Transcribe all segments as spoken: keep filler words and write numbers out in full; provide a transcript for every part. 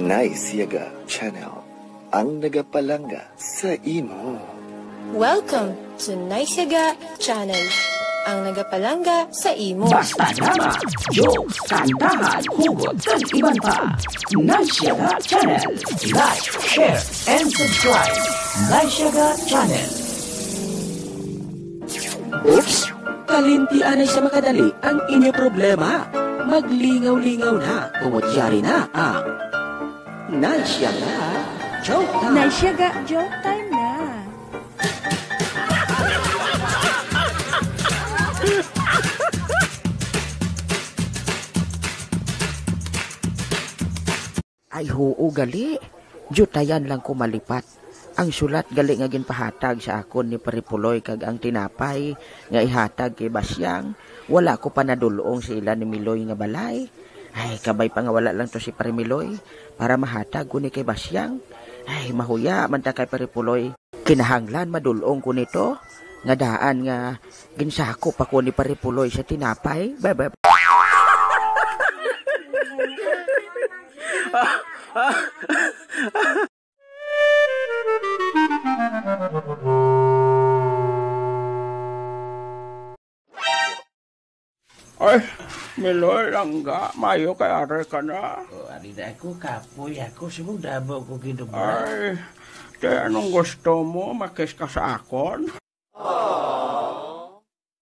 Nice Yaga Channel, ang nagapalangga sa imo. Welcome to Nice Yaga Channel, ang nagapalangga sa imo. Basta drama, jokes, kantahan, hugot, kag iban pa. Nice Yaga Channel. Like, share, and subscribe. Nice Yaga Channel. Oops! Kalimti anay sa makadali ang inyo problema. Maglingaw-lingaw na, kung yari na ang Nice Yaga Joke Time. Nice Yaga Joke Time na. Ay, huo gali. Diutayan lang ko malipat. Ang sulat gali nga ginpahatag sa akon ni Pare Puloy kag ang tinapay nga ihatag kay Basyang, wala ko pa nadul-ong sa ila ni Miloy nga balay. Ay, kabay pa nga wala lang to si Pare Miloy para mahatag ko ni kay Basyang. Ay, mahuya man ta kay Pare Puloy. Kinahanglan madul-ong ko nito nga daan nga ginsakop ako ni Pare Puloy sa tinapay. Ba, ba. Ay, Miloy, langga, mayo kay ari ka na. O, ari na ako, kapoy ako, subong damo ko ginubra. Ay, kay anong gusto mo, makis ka sa akon?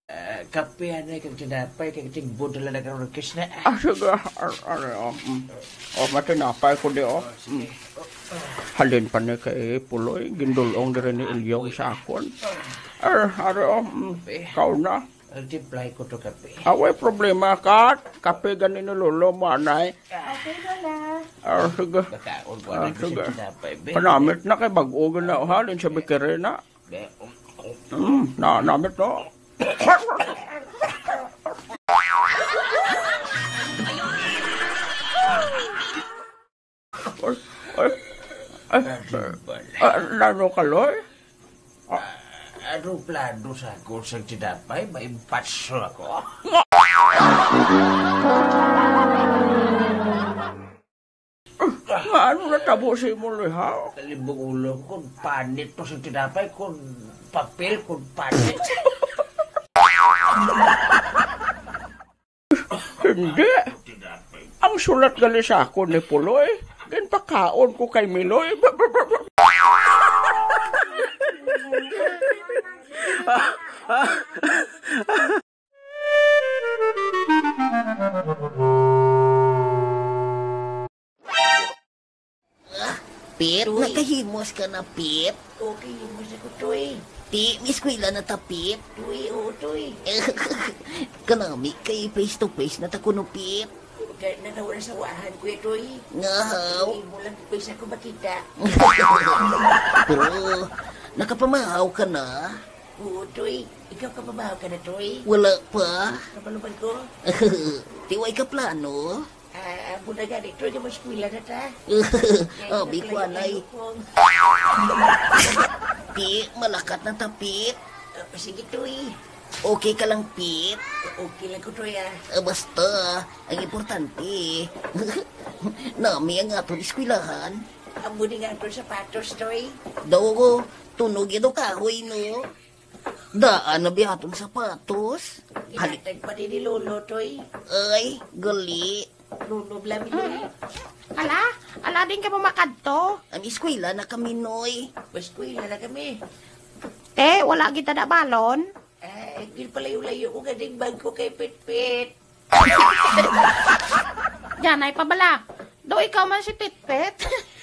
Ah, kape anay kag tinapay, kay tigbod na lang ang request na. Ah, sige. Ar-, are, oh. Mm. Oh, matinapay ko di, oh. Mm. Halin pa ni kay Puloy, gindulong diri ni Ilyong sa akon. Ar-, are, oh. Mm. Kaon na. Ang timpla ko to kape. Away problema, Kat. Kape gani ni Lolo mo, anay. Okay na na. Ah, sige. Makaon ko Ah, anay sige. Sa tinapay, be. Panamit na kay bag-o na, oh, halin sa bikiri na. Be, um, um. Mm, na, namit, no? Ay, ay, ay, ah, nano ka, Loy? Ah, ano plano sa ako sa tinapay? May patso ako? Nga, ano natabo sa imo, Loy, ha? Kalibog ulo ko, kung panit to sa tinapay, kung papel, kung panit. Hindi. Ang sulat gali sa akon ni Puloy, ginpakaon ko kay Miloy. Pip, Tuy. Nakahimos ka na, Pip? Okay, himos ako, Tuy. Ti, may eskwela na ta, Pip? Tuy, oo, Tuy. Kanami kay face to face na ta kuno, Pip. Kay nanawa sa wahan, Kuya Tuy. Nga, haw? Hindi mo lang face ako makita. Pero, nakapamahaw ka na? Oo, Tuy. Ikaw, kapamahaw ka na, Tuy? Wala pa. Kapalupan ko? Ti, way ka plano? Ah, amo na gani, Toy, nga mag-eskwela na ta. Abi ko, anay. Ti, malakat na ta, Pip. Ah, sige, Toy. Okay ka lang, Pip? Okay lang ko, Toy, ah. Ah, basta, ang importante, nami ang aton eskwelahan. Amo ni nga aton sapatos, Toy. Daw ko, tunog yan o kahoy, no? Daan na biya atong sapatos. Hali- Ginatag pa din ni Lolo, Toy. Ay, gali. Lolo, blami, Toy. Ala, ala din ka mo makadto. Ang eskwela na kami, Noy. Eskwela na kami. Te, wala kita na balon. Ay, ginpalayo-layo ko ganing bag ko kay Pitpit. Janay pa bala. Do ikaw man si Pitpit?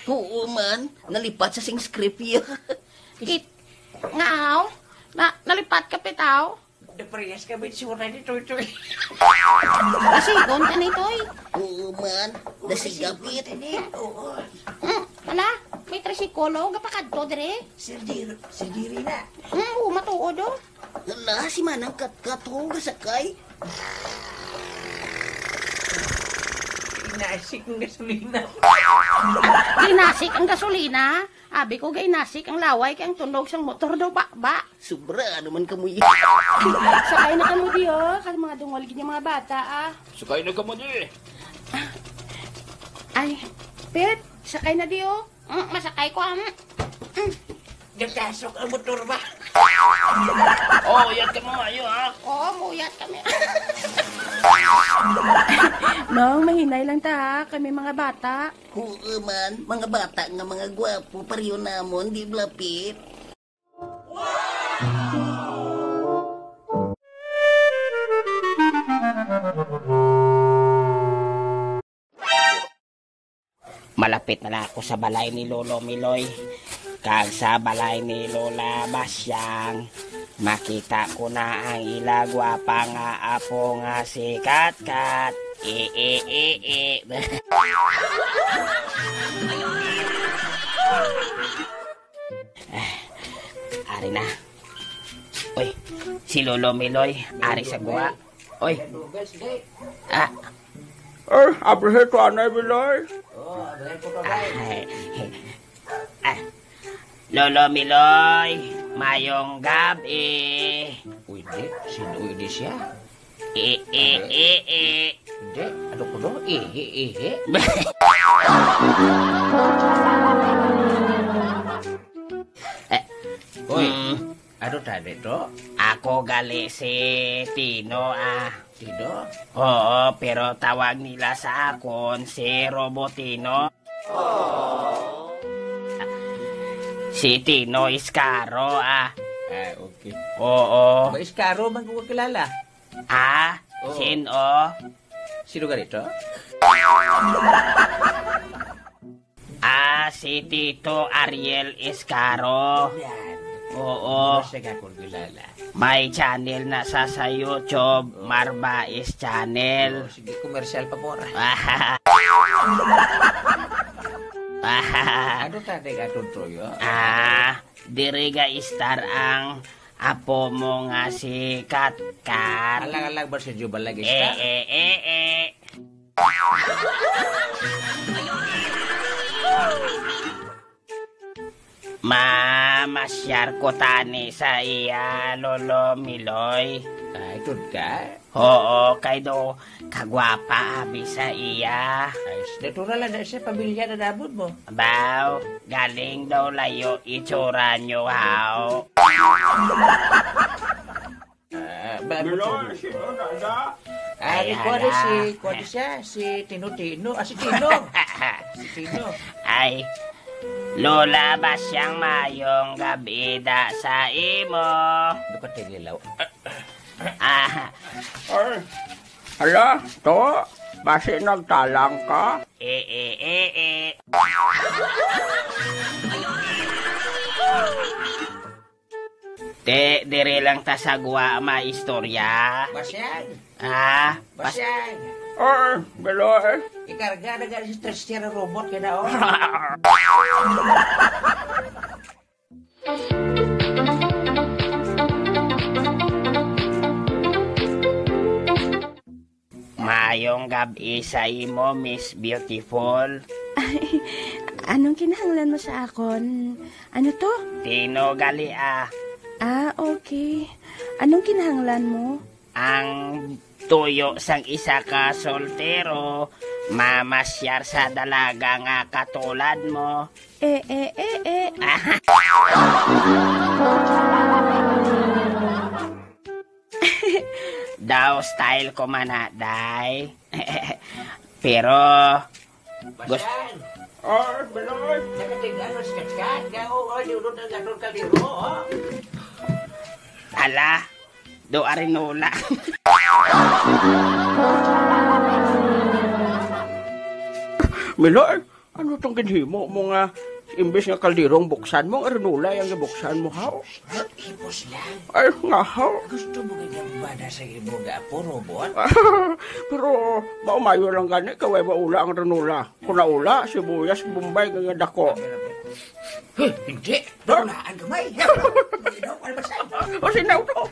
Oo man, nalipat sa sing script iya. Kit, nga aw? Na, nalipat ka, Pit, aw? Naparehas kami itsura ni Toy Toy. Nasigon ka ni Toy? Oo man, Oo, nasigapit. Nasigon ka ni. Oo. Hmm, ala, may tricycle, oh, gapakadto dire. Sir Diri, Sir Diri na. Hmm, oo, matuod, oh. Hala, si Manang Katkat, oh, gasakay. Inasik ang gasolina. Inasik ang gasolina? Abi ko gainasik ang laway kay ang tunog sang motor daw baba. Sobra naman kamo iya. Sakay na kamo di, oh. Kasi mga dungol gid yung mga bata, ah. Sakay na kamo di. Ay, Pit, Sakay na di, oh. Mm, masakay ko, ah. Mm. Mm. Gagkasok ang motor ba? Oh, uyat ka mo, ayo, ha? Oo, muyat kami. Nong, mahinay lang ta, ha? Kami mga bata. Oo man, mga bata nga mga gwapo, pareho namon, di ba, Pit? Malapit na lang ako sa balay ni Lolo Miloy kag sa balay ni Lola Basyang. Makita ko na ang ila gwapa nga apo nga si Katkat. E, e, e, e. Ah, ari na. Uy, si Lolo Miloy, ari sa guwa. Uy. Ah. Ay, abrihi ko, Anay Miloy. Ay. Ah. Lolo Miloy, mayong gab-i. Uy, di. Sino di siya? E, e, e, e. Hindi. Ano ko, no? Ihi, ihi. Eh, Uy, mm, ano tani to? Ako gali si Tino, ah. Tino? Oo, pero tawag nila sa akon si Robotino. Si Tino Iskaro, ah. Ah, okay. Oo. Ba Iskaro man ko kakilala? Ah, Oo. Sin-o? Sino ganito? Ah, si Tito Ariel Escaro. Yan. Oo. Ano siya ka kung kilala? May channel na sa, sa YouTube, Marba's Channel. Oh, sige, commercial pa mo ra. Ano ta, di ka, Tontoy, oh? Ah, diri ga-star ang apo mo nga si Katkat. Alang-alang ba si Jubal lagi Eh, star? eh, eh, eh. Mamasyar ko tani sa iya, Lolo Miloy. Ay, good ka. Oo, kay do kagwapa abi sa iya. Ay, s-, natural na siya, pamilya na namon mo. Baw, galing daw layo itsura nyo, haw. Ah, ba, Milo, sino na da? Ah, Ay, di ko, ano, hala. Si, ko, ano siya? Si Tino Tino. Ah, si Tino. Si Tino. Ay, Lola, ba siyang mayong gabi da sa imo? Ano ka, Tinilaw? Ah. Ay, hala, to, basi nagtalang ka? Eh, eh, eh, eh. Te, diri lang ta sa gwa maistorya. Basyag. Ah, bas- Basyag. Ay, Milo, eh. Ikarga na gani si Tristian ang robot, kaya na, oh. Maayong gab-i sa imo, Miss Beautiful. Ay, anong kinahanglan mo sa akon? Ano to? Tino gali, ah. Ah, okay. Anong kinahanglan mo? Ang tuyo sang isa ka soltero, mamasyar sa dalaga nga katulad mo. Eh, eh, eh, eh. Daw style ko man na, day. Pero, gus- Basyag! Oh, Milo. Nakatingala si Katkat. Nga, oh, oh, di ulod ang ganun kaliro, oh. Ala, do arinola. Milo, eh. Ano tong ginhimo mo nga imbes nga kalderong buksan mo, ang arinola ang gibuksan mo, haw? Hipos lang. Ay, nga, haw? Gusto mo nga gambana sa imo nga apo, robot? Pero maumayo lang gani, kay way maula ang arinola. Kung naula, sibuyas, Bombay, nga dako. Huh, hindi. Naulaan gamay. Hindi daw, kalbasan. O, sinaw to.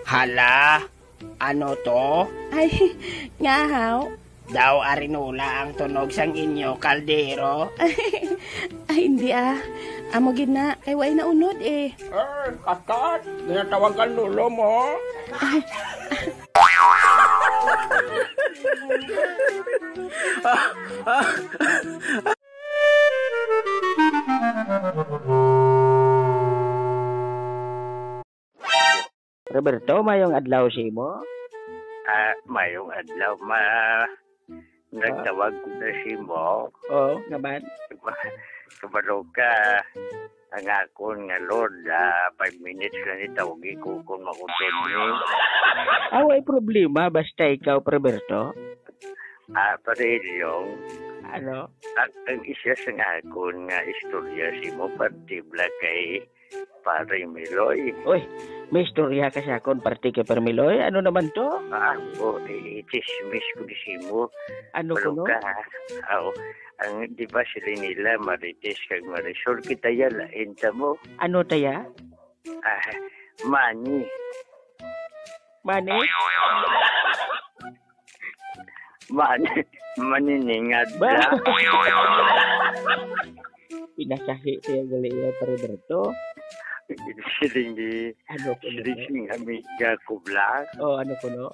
Hala, ano to? Ay, nga haw. Daw arinola ang tunog sang inyo kaldero? Ay, hindi ah. Amo gid na, kay way na unod eh. Eh, Katkat, ginatawagan lolo mo. Ay, Roberto, mayong adlaw sa imo. Ah, mayong adlaw, ma. Ah? Nagtawag ko na sa imo. Oo, nga man. Kabalo ka, ang akon nga load, ah, five minutes lang itawgi ko kung makuton mo. Ah, way problema, basta ikaw, Roberto. Ah, Pare Ilyong. Ano? Ang, ang isa sa nga akon nga istorya sa imo, parte bala kay Pare Miloy. Uy, may istorya ka sa akon parte kay Pare Miloy? Ano naman to? Ah, o, i-, i-chismis ko ni simo. Ano Ano kuno? ka? Aw, ang, di ba sila nila, Marites kag Marisol, kita ya, lain ta mo. Ano ta ya? Ah, money. Money? Man, maniningad Ba? na. Pinasahi siya gali iya, Pare Berto. Siling ni, Ano ko siling na? Sing amiga ko, Blas. Oh, ano ko no?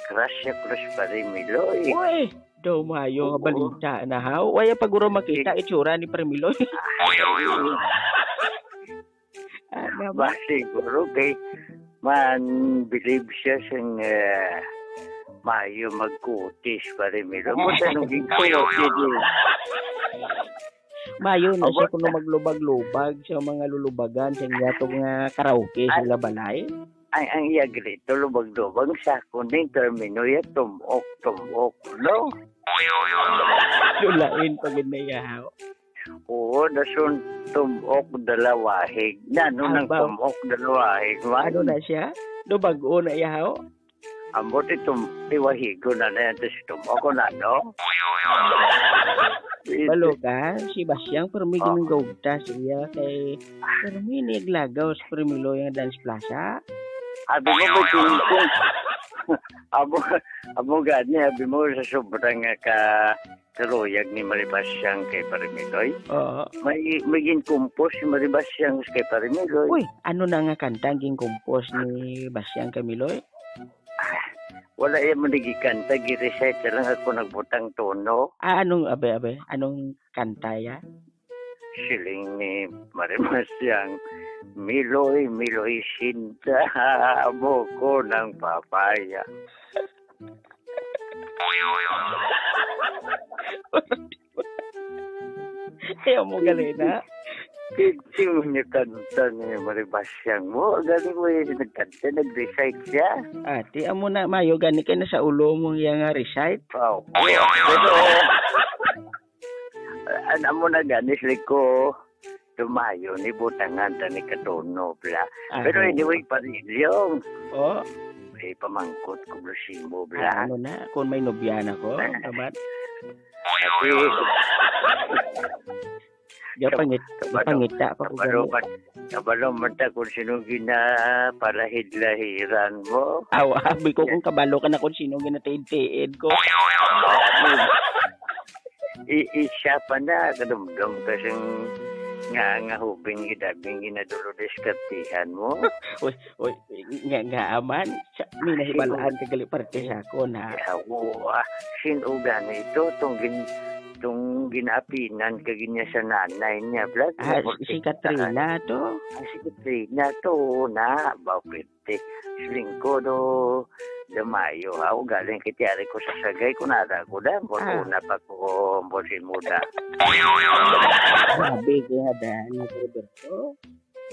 Crush siya, crush pa rin, Miloy. Uy, daw mayo nga Oo. balita na haw. Waya pa guro makita itsura ni Pare Miloy. Ah, naman. Ba, siguro kay man believe siya sing, eh, mayo magkutis, Pare Milo. Mo tanong ginkutis, eh. Mayo na siya Abo- kuno maglubag-lubag sa mga lulubagan sa inyo to nga karaoke sa Ay. Ila balay. Ang, ang iya grito, lubag-lubag sa kuning termino ya, tumok, tumok, no? Lulain pa gid na iya, haw. Oo, dason tumok dalawahig. Nano nang Abaw. Tumok dalawahig, man? Ano na siya? Do bag-o na iya, haw? Ambot itum-, iwahigo na na yan, tas tumok ko na, no? Balo ka, si Basyang, pero may Ah. ginanggawta siya kay, pero may niaglagaw sa Primilo yung dance plaza. Abi mo, may tingting. Amo, amo gani, abi mo, sa sobrang nga ka, kaluyag ni Maribasyang kay Pare Miloy. Oo. May, may ginkumpos si Maribasyang kay Pare Miloy. Uy, ano na nga kanta ang ginkumpos ni Basyang kay Miloy? Ah, wala yan mo nagikanta, gi-recite lang ako nagbutang tono. Ah, anong, abe, abe, anong kanta ya? Siling ni Maribasyang, "Miloy, Miloy, sinta mo ko ng papaya." Ayaw mo gali na. Hindi mo niya kanta ni Maribasyang mo. Galing mo yung nagkanta, nag-recite siya. Ate, amo na, mayo gani kay nasa ulo mo iya nga recite. Wow. Pero, an-, amo na gani, sila ko, tumayo ni butangan ta ni katono, bla. Pero Ako. Anyway, Parilyong. Oh? May pamangkot ko, bla, simo, bla. Ah, ano na? Kung may nobya na ko, kabat? Ate. Gapangit-, Kab-, kabalo, gapangita pa ko kabalo gani. Man, kabalo man ta kung sino ginapalahid-lahiran mo. Aw, abi ko kung kabalo ka na kung sino ginatiid-tiid ko. I-, isa pa na, kadumdum ka sing nga, nga hubing gidabing ginadulodiskartihan mo. Uy, uy, nga, nga aman, sa, may nahibalaan ka gali parte sa akon, ha? Yawa, sin-o gani ito, tong gin-, tong ginapinan ka ginya sa nanay niya, bla, Ah, si Katrina to? Ah, si Katrina to, na, bakit? Siling ko do, do mayo, ha? O galing kay tiyari ko sa sagay, kung nada ko da, mo Ah. Una pa ko, mo si muda. Grabe, kaya dahil ni Roberto.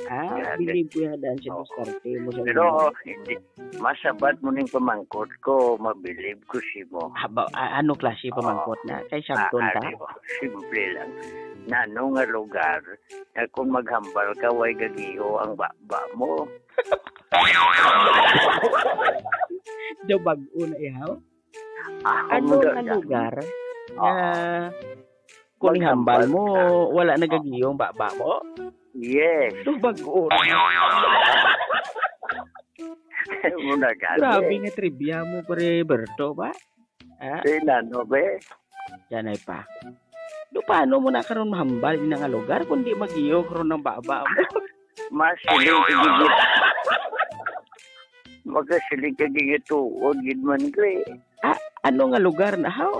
Ah, Grabe. Believe ko yung daan sa Oo. Diskarte mo sa Pero, inyo. Hindi. Masabat mo ning pamangkot ko, mabilib ko si mo. Aba, a-, ano klase Oo. Pamangkot na? Kay sabton Ah, ta? Ano, simple lang. Nano nga lugar, nga kung maghambal ka, way gagiho ang baba mo? Do bag-o na ihaw? Ah, Ano kung nga da-, lugar Oo. nga kung ihambal mo, Maghambal ka. Wala nagagiyong baba mo? Yes. Tubag ko. Muna gani. Grabe nga trivia mo, Pare Berto, ba? Ha? Di na, no, be? Yan ay pa. Do, paano mo na karon mahambal ina nga lugar kung di magiyog ron ang baba mo? Mas, hindi, hindi, hindi. Magkasiling ka gingituod gid man, Gre. Ah, ano nga lugar na, haw?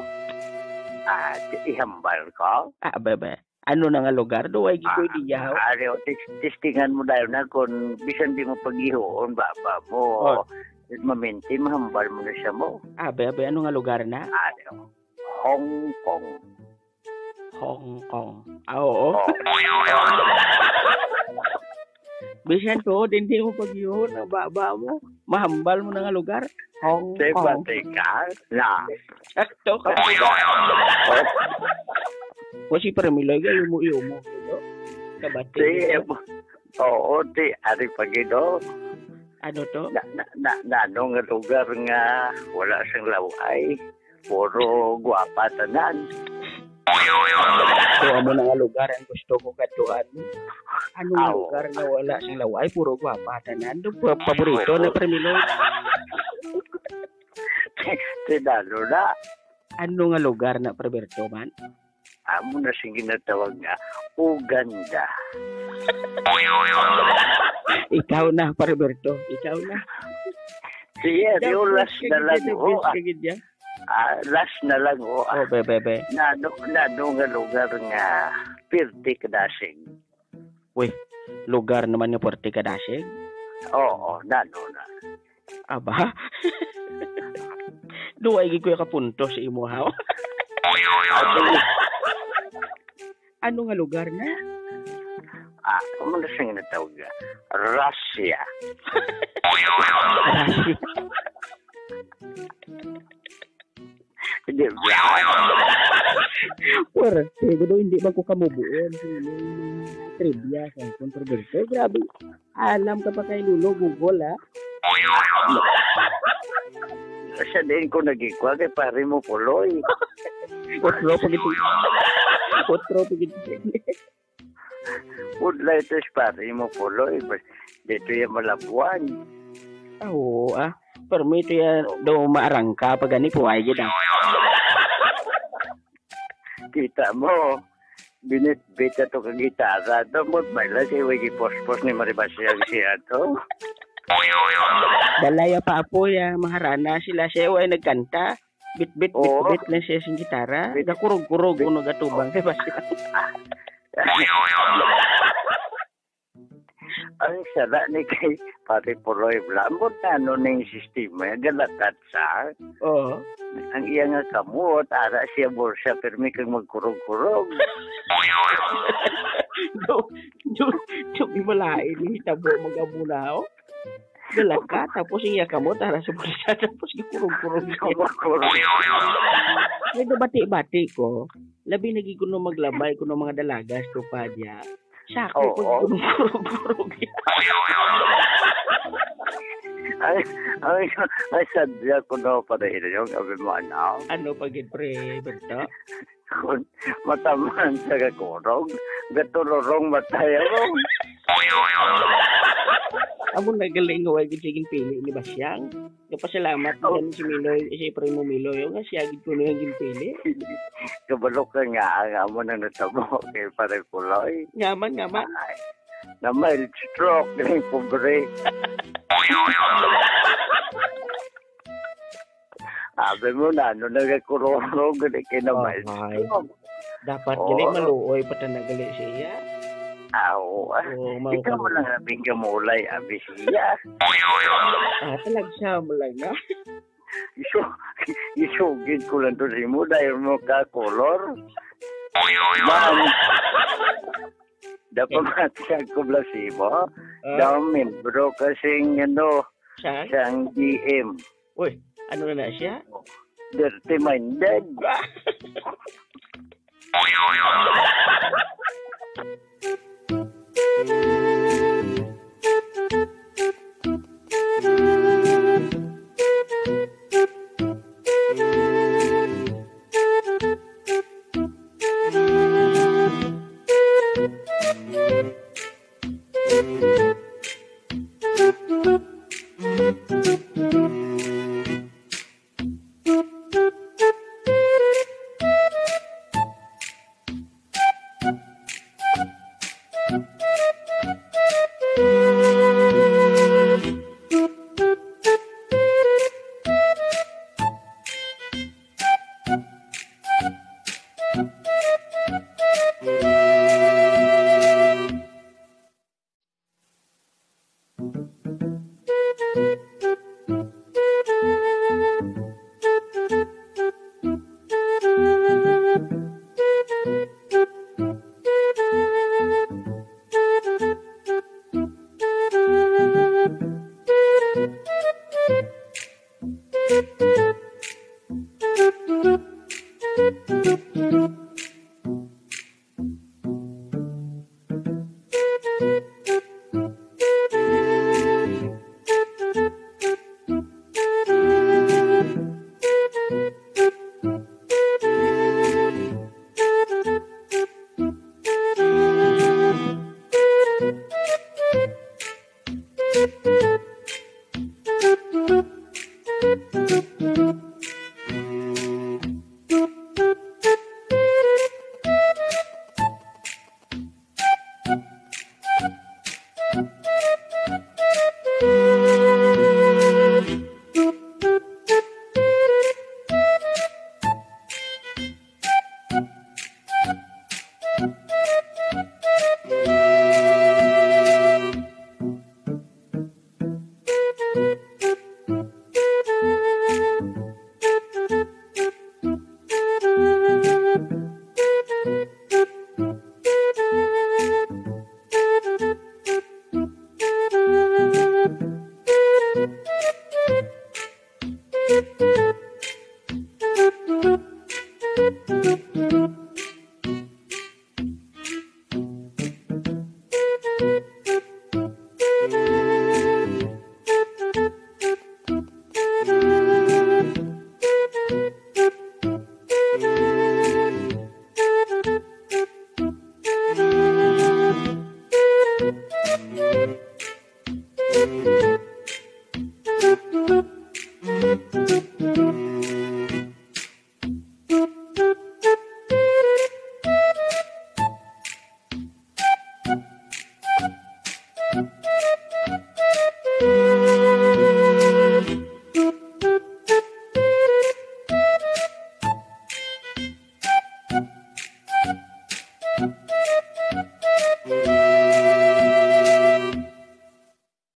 Ah, ihambal ko? Ah, bebe. Ano na nga lugar? Duway gid ko Ah, diya, haw? Ari, o, tis-, testingan mo dayon na kung bisan di mo pag-ihoon, baba mo. Oh. Maminti, mahambal mo na siya mo. Ah, bebe, ano nga lugar na? Ari, o. Hong Kong. Hong Kong. Ah, oo. Oh. Bisan to, hindi mo pag-ihoon ang baba mo. Mahambal mo na nga lugar. Hong Teka, Kong. teka. Na. Sakto ka. O si Premiloy, gayo mo, iyo mo. Kabati. Si, oo, ti, ari pa gid, oh. Ano to? Na, na, na, na, ano nga lugar nga wala sing laway? Puro gwapa tanan. So, amo na nga lugar ang gusto ko kadtuan. Ano nga Aw. lugar nga wala sing laway? Puro gwapa tanan. Do, pa-, paborito Puro. na Premiloy. Tinalo na. Ano nga lugar na, Perberto, man? Amo na sing ginatawag nga Uganda. Ikaw na, Perberto. Ikaw na. Sige, Dapat yung last na lang, kagid yan, oh, dapat ah. kagid yan. Ah, last na lang, oh, ah. Oh, be, be, be. Nano, nano nga lugar nga pirti kadasig? Uy, lugar naman nga pirti kadasig? Oo, nano na. Aba? Duway gid ko yung kapunto sa imo, haw? Ano nga lugar na? Ah, ano na siya nga tawag? Russia. Russia. Hindi, Pwerte, gudo, hindi man ko kamubuon sa inyong mga trivia sa kontroberto. Grabe, alam ka pa kay Lolo Google, ha? Sa diin ko nagikwa kay pare mo puloy. Otro pa gid. Otro pa gid. Pudlay to si pare mo puloy. Bas-, dito yung malabuan. Ah, oo, ah. Pero may ito yan daw maarangka pa gani po, ay gid, ah. Kita mo, binitbit ato ka gitara. Tambot may lang siya, way gipospos ni Maribas yang siya to. Balaya pa, apo, ya, maharana sila siya, way nagkanta. Bit-bit, Oo. bit-bit lang siya sing gitara. Bit-, Gakurog-kurog bit-, kuno gatubang kay basi. Ang sala ni kay Pare Puloy, Blambo, ano ning sistema, galakat sa Oo. ang iya nga kamot, ara siya bulsa, pirmi kang magkurog-kurog. Do, do, do, malain ni tabo mag-amo na, oh. Galakat, tapos iya kamot, ara sa bulsa, tapos gikurog-kurog siya. Kurog-kurog. May nabati-bati ko, labi na gid kuno maglabay kuno mga dalaga, tropa diya. Sako Oo. pag kurog-kurog. Ay, ay, ay, sadya ko na pa rin yung sabi mo, ano? Ano pa gid, pre, Berto? Kun mataman sa kakurog, gatulurong matay ako. Amo na galing nga way gid siya ginpili ni Basyang. Nagpasalamat Oh. man si Miloy, si Primo Miloy, oh, nga siya gid kuno ang ginpili. Kabalo ka nga, ang amo na natabo kay Pare Puloy. Nga man, nga man. Ay, na mild stroke na yung pobre. Sabi mo na, ano na kay kururog, gani kay na Oh, mild ay. stroke. Dapat Oo. gali maluoy pa ta na gali siya. Ah, oo, ah. Oo, mao Ikaw ka mo mo. lang abing gamulay, abi siya. Ah, talag siya mo lang na. Isu-, isugid ko lang to sa imo dahil mo ka color. Ma'am, dapat Eh. matiyag ko bla sa imo. Ah. Daw membro ka sing, ano, Siya? sang D M. Uy, ano na na siya? Dirty minded.